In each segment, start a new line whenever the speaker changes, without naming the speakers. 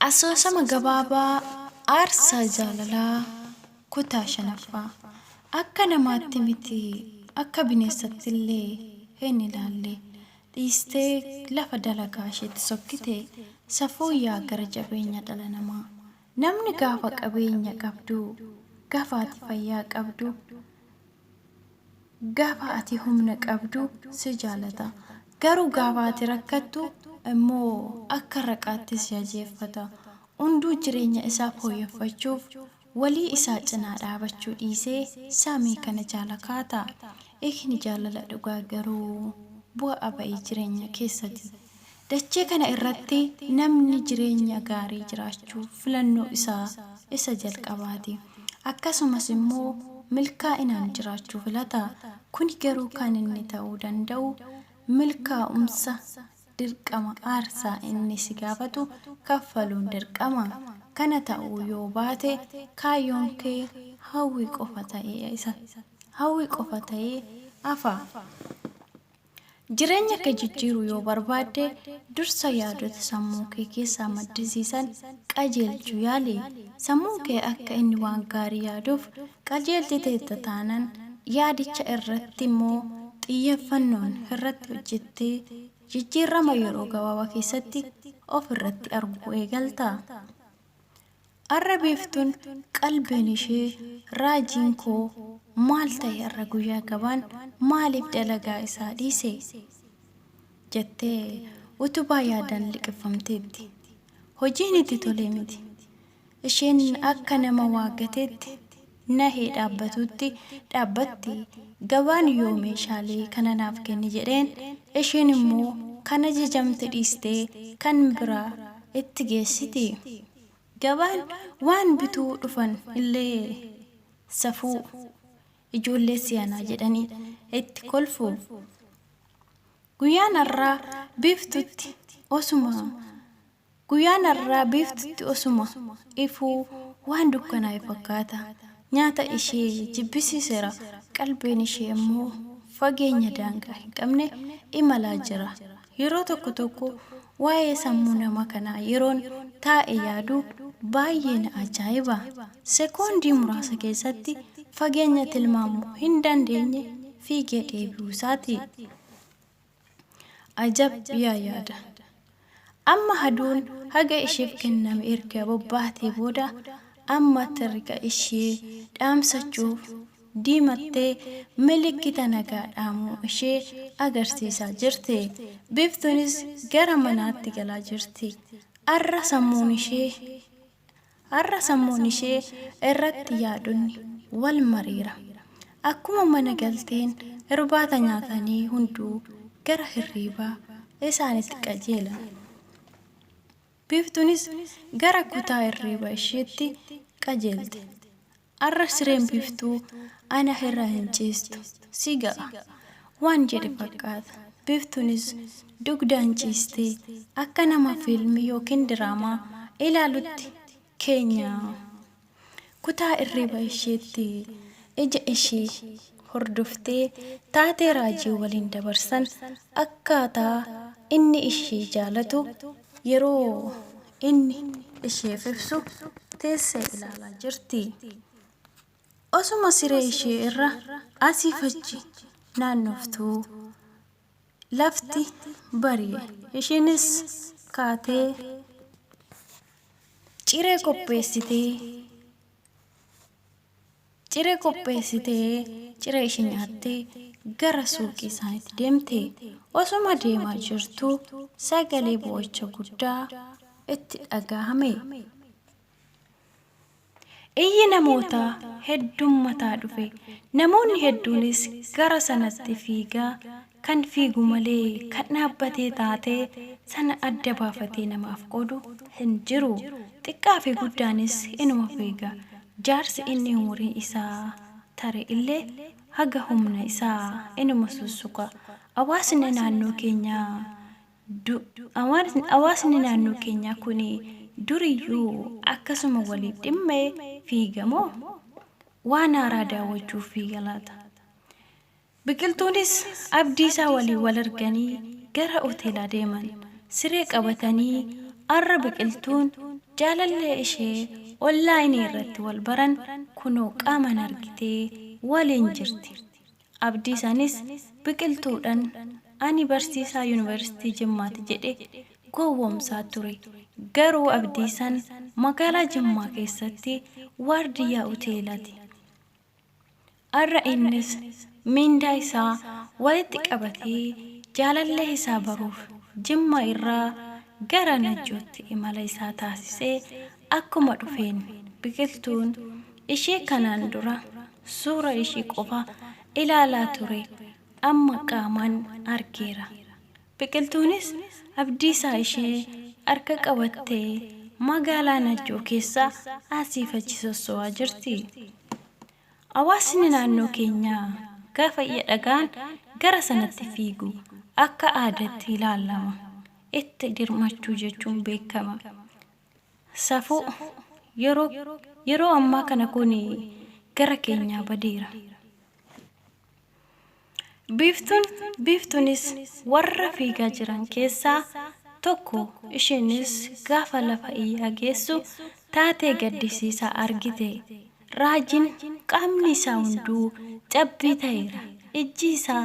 Asoosama gabaabaa Aarsaa Jaalalaa Kutaa 5ffaa Akka namaatti miti akka bineensattillee hin ilaalle. Dhiistee lafa dalagaa isheetti sokkite. Safuu yaa gara jabeenya dhala namaa. Namni gaafa qabeenya qabdu, gaafa ati fayyaa qabdu, Gaafa ati humna qabdu si jaalata. Garuu gaafa ati rakkattu immoo akka raqaatti si ajeeffata. Hunduu jireenya isaa fooyyeffachuuf walii isaa cinaa dhaabachuu dhiisee saamii kana jaala kaata. Hiikni jaalala dhugaa garuu bu'aa ba'ii jireenya keessati. Dachee kana irratti namni jireenya gaarii jiraachuu filannoo isaa isa jalqabaati. Akkasumas immoo milkaa'inaan jiraachuu filata. Kuni garuu kan inni ta'uu danda'u milkaa'umsa dirqama aarsaa inni si gaafatu kaffaluun dirqama. Kana ta'uu yoo baate kaayyoon kee hawwii qofa ta'ee hawwii qofa ta'ee hafa. Jireenya kee jijjiiruu yoo barbaadde, dursa yaadota sammuu kee keessaa maddisiisan qajeelchuu yaali. Sammuun kee akka inni waan gaarii yaaduuf qajeelchiteetta taanan, yaadicha irratti immoo xiyyeeffannoon irratti hojjettee jijjiirrama yeroo gabaabaa keessatti of irratti arguu eegalta. Arra Biiftuun qalbiin ishee raajiin koo maal ta'e arra guyyaa gabaan maaliif dalagaa isaa dhiise? Jettee utubaa yaadaan liqimfamteetti. Hojiin itti tolee miti. Isheen akka nama waa gateetti nahee dhaabbatuutti dhaabbatti. Gabaan yoo meeshaalee kana naaf kenni jedheen isheen immoo kan ajajamte dhiistee kan biraa itti geessiti. Gabaan waan bituu dhufan illee safuu ijoollee si'anaa jedhanii itti kolfu. Guyyaan har'aa Biiftutti osuma Guyyaan har'aa Biiftutti osuma ifuu waan dukkanaa'e fakkaata. Nyaata ishee jibbisiiseera. Qalbiin ishee immoo fageenya daangaa hin qabne imalaa jira. Yeroo tokko tokko waa'ee sammuu nama kanaa yeroon taa'e yaadu baay'ee na ajaa'iba. Sekoondii muraasa keessatti fageenya tilmaamuu hin dandeenye fiigee deebi'uu isaati. Ajab yaa yaada! Amma aduun haga isheef kenname erga bobbaatee booda amma tirga ishee dhaamsachuuf diimattee milikkita nagaa dhaamuu ishee agarsiisaa jirti. Biiftuunis gara manaatti galaa jirti. Arra sammuun ishee Har'a sammuun ishee irratti yaadonni wal mareera. Akkuma mana galteen irbaata nyaatanii hunduu gara hirriibaa isaanitti qajeelan. Biiftuunis gara kutaa hirriiba isheetti qajeelte. Arra sireen Biiftuu ana irra hin ciistu, si ga'a waan jedhe fakkaata. Biiftuunis dugdaan ciistee akka nama fiilmii yookiin diraamaa ilaalutti keenya kutaa irriiba isheetti ija ishee hordoftee taatee Raajii waliin dabarsan akkaataa inni ishee jaalatu yeroo inni isheef ibsu teessee ilaalaa jirti. Osuma siree ishee irra asiif achi naannoftuu lafti bari'e. Isheenis kaatee ciree qopheessitee Ciree qopheessitee ciree ishee nyaattee gara suuqii isaaniitti deemte. Osuma deemaa jirtuu sagalee boo'icha guddaa itti dhagahame. Iyyi namootaa heddummataa dhufe. Namoonni hedduunis gara sanatti fiigaa kan fiigu malee kan dhaabbatee taatee sana adda baafatee namaaf qoodu hin jiru. Xiqqaa fi guddaanis inuma fiiga. Jaarsi inni umuriin isaa tare illee haga humna isaa inuma sussuka. Hawaasni naannoo keenyaa du Hawaasni naannoo keenyaa kuni duriyyuu akkasuma waliif dhimmee fiiga moo waan haaraa daawwachuuf fiiga laata? Biqiltuunis Abdiisaa waliin wal arganii gara hoteelaa deeman. Siree qabatanii arra Biqiltuun jaalallee ishee onlaayinii irratti wal baran kunoo qaaman argitee waliin jirti. Abdiisaanis Biqiltuudhan ani barsiisaa Yuunivarsiitii Jimmaati jedhe gowwoomsaa ture. Garuu Abdiisaan magaalaa Jimmaa keessatti waardiyyaa hoteelati. Arra innis mindaa isaa walitti qabatee jaalallee isaa baruuf Jimma irraa gara Najjootti imala isaa taasisee akkuma dhufeen Biqiltuun ishee kanaan dura suura ishii qofa ilaalaa ture amma qaamaan argeera. Biqiltuunis Abdiisaa ishee harka qabattee magaalaa Najjoo keessa asiif achi sosso'aa jirti. Hawaasni naannoo keenyaa gaafa iyya dhaga'an gara sanatti fiigu. Akka aadaatti ilaalama. Itti dirmachuu jechuun beekama. Safuu yeroo yeroo ammaa kana kun gara keenyaa badeera. Biiftuun Biiftuunis warra fiigaa jiran keessaa tokko. Isheenis gaafa lafa iyyaa geessu taatee gaddisiisaa argite. Raajiin qaamni isaa hunduu cabbii ta'eera. Ijji isaa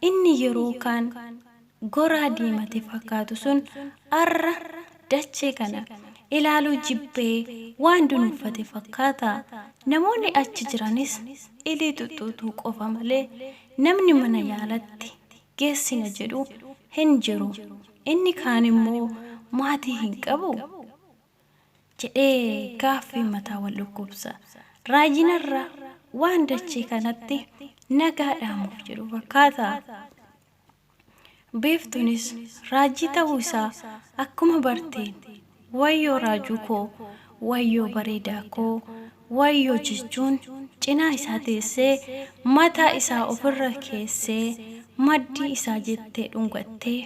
inni yeroo kaan goraa diimate fakkaatu sun arra dachee kana ilaaluu jibbee waan dunuunfate fakkaata. Namoonni achi jiranis ilii xuxxuutuu qofa malee namni mana yaalatti geessina jedhu hin jiru. Inni kaan immoo maatii hin qabu? Jedhee gaaffii mataa wal dhukkubsa. Raajiin har'a waan dachee kanatti nagaa dhaamuuf jedhu fakkaata. Biiftuunis raajii ta'uu isaa akkuma barteen wayyoo raajuu koo, wayyoo bareedaa koo, wayyoo jechuun cinaa isaa teessee mataa isaa ofirra keessee maddii isaa jettee dhungattee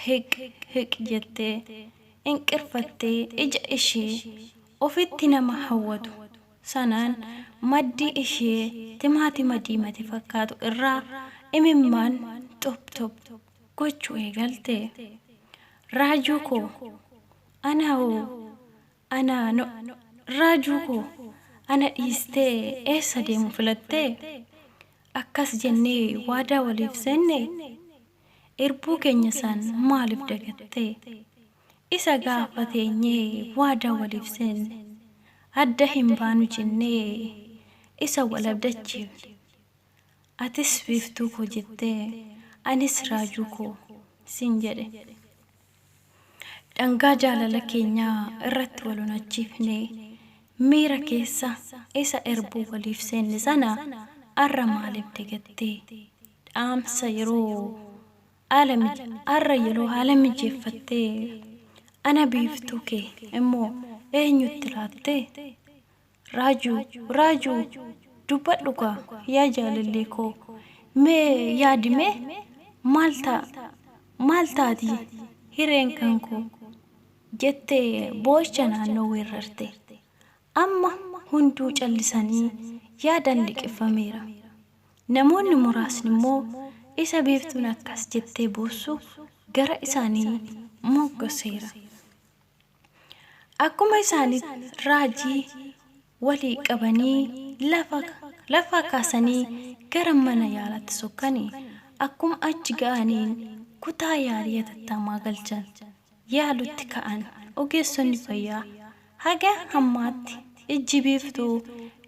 hiq hiq jettee inqirfattee ija ishee ofitti nama hawwatu sanaan maddii ishee timaatima diimate fakkaatu irraa imimmaan xop xop gochuu eegalte. Raajuu koo anaa hoo anaa no raajuu koo ana dhiistee eessa deemu filattee? Akkas jennee waadaa waliif seenne? Irbuu keenya san maaliif dagatte? Isa gaafa teenyee waadaa waliif seenne, adda hin baanu jennee isa wal abdachiifne. Atis biiftuu koo jettee, anis raajuu koo siin jedhe. Dhangaa jaalala keenyaa irratti wal onachiifne, miira keessa isa irbuu waliif seenne sana arra maaliif dagatte? Dhaamsa yeroo haala arra yeroo haala mijeeffattee ana biiftuu kee immoo eenyutti laatte? Raajuu, Raajuu, dubbadhu kaa yaa jaalallee koo, mee yaadi mee maal ta'a, maal taati hireen kan koo? Jettee boo'icha naannoo weerrarte. Amma hunduu callisanii yaadaan liqimfameera. Namoonni muraasni immoo isa Biiftuun akkas jettee boossu gara isaanii moggaseera. Akkuma isaanitti raajii walii qabanii lafa lafaa kaasanii gara mana yaalaatti sokkani. Akkuma achi ga'aniin kutaa yaalii hatattamaa galchan. Yaalutti ka'an. Ogeessonni fayyaa haga ammaatti ijji Biiftuu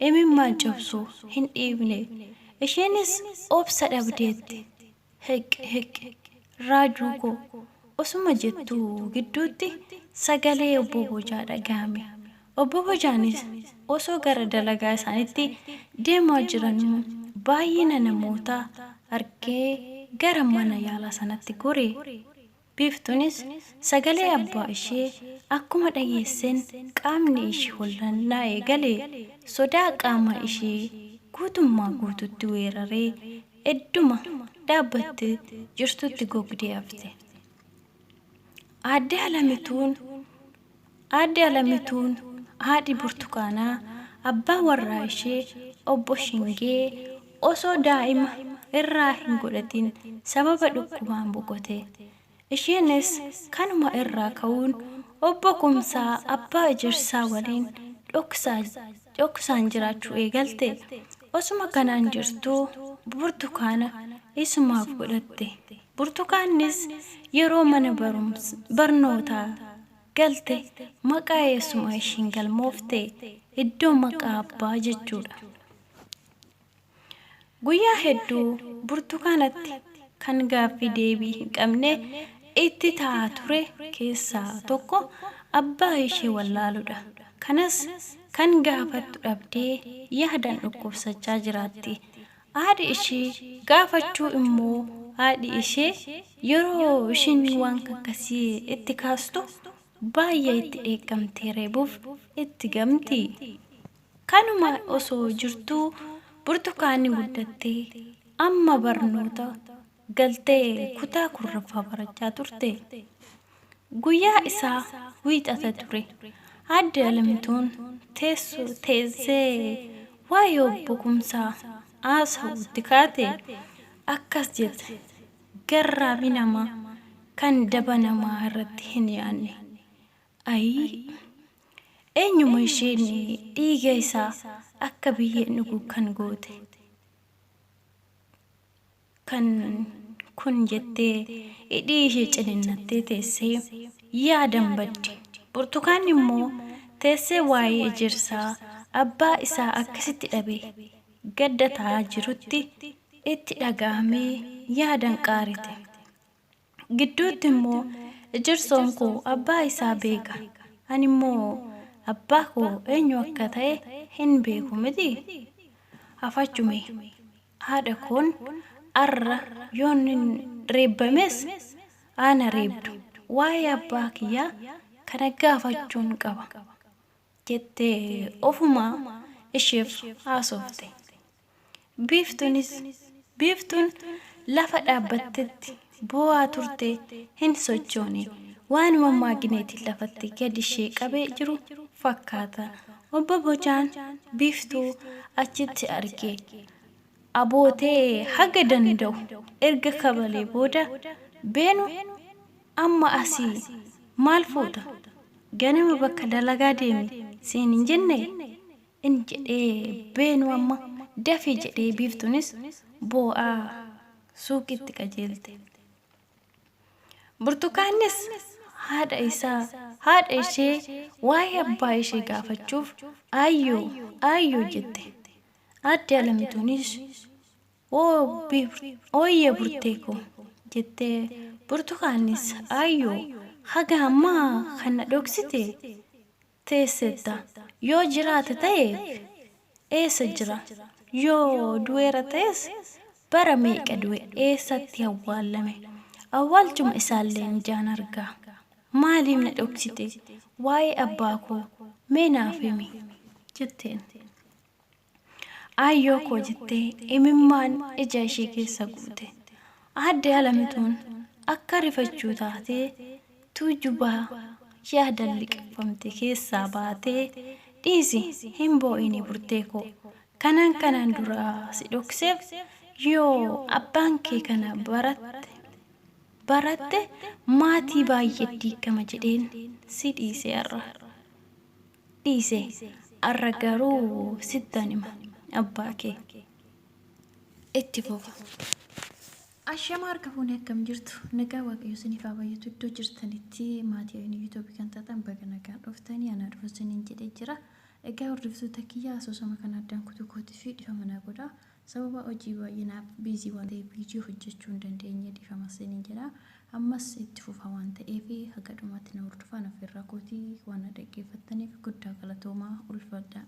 imimmaan cobsu hin dhiifne. Isheenis obsa dhabdeetti. Hiq hiq raajuu koo osuma jettuu gidduutti sagalee Obbo Bojaa dhagahame. Obbo Bojaanis osoo gara dalagaa isaaniitti deemaa jiranuu baay'ina namootaa argee gara mana yaalaa sanatti gore. Biiftuunis sagalee abbaa ishee akkuma dhageesseen qaamni ishii hollannaa eegale. Sodaa qaama ishee guutummaa guututti weeraree edduma dhaabbatte jirtutti gogdee hafte. Aadde Alamituun Aadde Alamituun haadhi Burtukaanaa abbaa warraa ishee obbo Shingee osoo daa'ima irraa hin godhatin sababa dhukkubaan boqote. Isheenis kanuma irraa ka'uun Obbo Kumsaa abbaa Ejersaa waliin dhoksaan jiraachuu eegalte. Osuma kanaan jirtuu Burtukaana isumaaf godhatte. Burtukaannis yeroo mana barnootaa galte maqaa eessuma ishiin galmoofte iddoo maqaa abbaa jechuudha. Guyyaa hedduu Burtukaanatti kan gaaffii deebii hin qabne itti ta'aa ture keessaa tokko abbaa ishee wallaaluudha. Kanas kan gaafattu dhabdee yaadaan dhukkubsachaa jiraatti. Haadhi ishee gaafachuu immoo haadhi ishee yeroo ishiin waan akkasii itti kaastu baay'ee itti dheekkamtee reebuuf itti gamti. Kanuma osoo jirtuu Burtukaanni guddattee amma barnoota galtee kutaa 10ffaa barachaa turte. Guyyaa isaa Wiixata ture. Aadde Alamituun teessee waa'ee Obbo Kumsaa haasa'uutti kaate. Akkas jette, Garraamii namaa kan daba namaa irratti hin yaadne. Ayii! Eenyuma isheen dhiiga isaa akka biyyeen dhugu kan goote kan kun jettee hidhii ishee ciniinnattee teessee yaadan badde. Burtukaanni immoo teessee waa'ee ejersaa abbaa isaa akkasitti dhabe gadda ta'aa jirutti itti dhaga'amee yaadan qaarite. Gidduutti immoo ejersoon koo abbaa isaa beeka, ani immoo abbaa koo eenyu akka ta'e hin beeku mitii? Hafachu mee haadha koon arra yoon reebbames ana reebdu waa'ee abbaa kiyyaa kana gaafachuun qaba jettee ofumaa isheef haasofte. Biiftuunis Biiftuun lafa dhaabbattetti boo'aa turte hin sochoone. Waanuma maagineetiin lafatti gad ishee qabee jiru fakkaata. Obbo Bocaan Biiftuu achitti arge. Abootee haga danda'u erga kabalee booda Beenu amma asii maal fuuta? Ganama bakka dalagaa deemi siin hin jennee? in jedhee Beenu amma dafii jedhee Biiftuunis boo'aa suuqiitti qajeelte. Burtukaannis haadha isaa haadha ishee waa'ee abbaa ishee gaafachuuf aayyoo aayyoo jette. Aadde Alamituunis ooyyee burtee koo jettee Burtukaannis aayyoo haga ammaa kan na dhoksite teessetta. Yoo jiraata ta'eef eessa jira? Yoo du'eera ta'es bara meeqa du'e? Eessatti awwaallame? Awwaalchuma isaalleen ijaan argaa. Maaliif na dhoksite? Waa'ee abbaa koo mee naaf himi? jetteen. Aayyoo koo jettee imimmaan ija ishee keessa guute. Aadde Alamituun akka rifachuu taatee tuujubaa yaadan liqimfamte keessaa baatee dhiisi hin boo'inii burtee koo kanan kanaan dura si dhokseef yoo abbaan kee kana baratte baratte maatii baay'ee diigama jedheen si dhiise har'a. dhiise arra garuu sittan hima abbaa kee itti fufa.
Ashama harka fuune akkam jirtu nagaa waaqayyo isiniif haa baay'atu iddoo jirtanitti maatii ayinii yuutuubii kan taatan baga nagaan dhuftanii anaa dhufu isiniin jedhee jira egaa hordoftoota kiyya asoosama kana addaan kutuu kootii fi dhifama naa godha Sababa hojii baay'inaaf busy waan ta'eef video hojjechuu hin dandeenye dhiifama isiniin jedha. Ammas itti fufa waan ta'eef haga dhumaatti na hordofaa na affeerraa kooti waan na dhaggeeffattaniif guddaa galatoomaa ulfaadhaa.